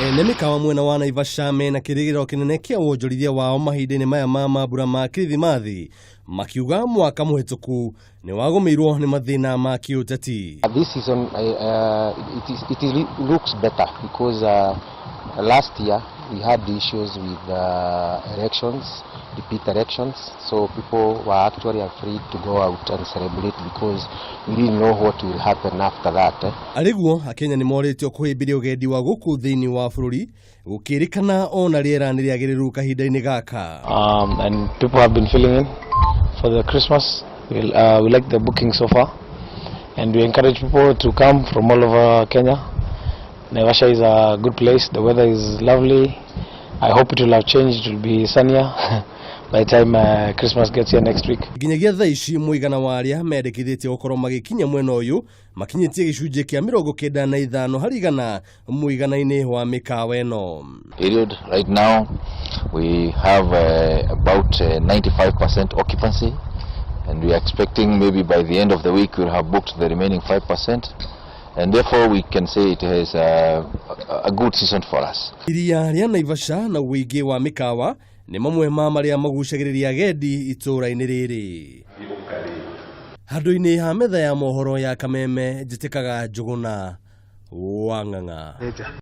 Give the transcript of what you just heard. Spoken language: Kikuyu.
Ene mĩkawa mwena wa Naivasha mena kĩrĩgĩrĩro kĩnene kĩa wonjorithia wao mahinda-inĩ maya ma mambura ma Kirithimathi, makiuga mwaka mũhĩtũku nĩ wagũmĩirwo nĩ mathĩna ma kĩũteti. This season it looks better because last year we had issues with elections, repeat elections, so people were actually afraid to go out and celebrate because we didn't know what will happen after that. Eh? Arĩguo Akenya nĩ morĩtio kũhĩmbĩria ũgendi wa gũkũ thĩinĩ wa bũrũri, gũkĩrĩkana ona rĩera nĩ rĩagĩrĩru kahinda-inĩ gaka. And people have been filling in for the Christmas. We like the booking so far, and we encourage people to come from all over Kenya. Naivasha is a good place. The weather is lovely. I hope it will have changed. It will be sunnier by the time Christmas gets here next week. Nginyagia thaa ici, mũigana wa arĩa mendekithĩtie gũkorwo magĩkinya mwena ũyũ makinyĩtie gĩcunjĩ kĩa 95% mũigana-inĩ wa mĩkawa ĩno. Period. Right now, we have about 95% occupancy, and we are expecting maybe by the end of the week we'll have booked the remaining 5%, and therefore we can say it is a good season for us. Iria rĩa Naivasha na ũingĩ wa mĩkawa nĩ mamwe ma marĩa magucagĩrĩria agendi itũũra-inĩ rĩrĩ. Handũ-inĩ ha metha ya mohoro ya Kameme, njĩtĩkaga Njũgũna wa Ng'ang'a.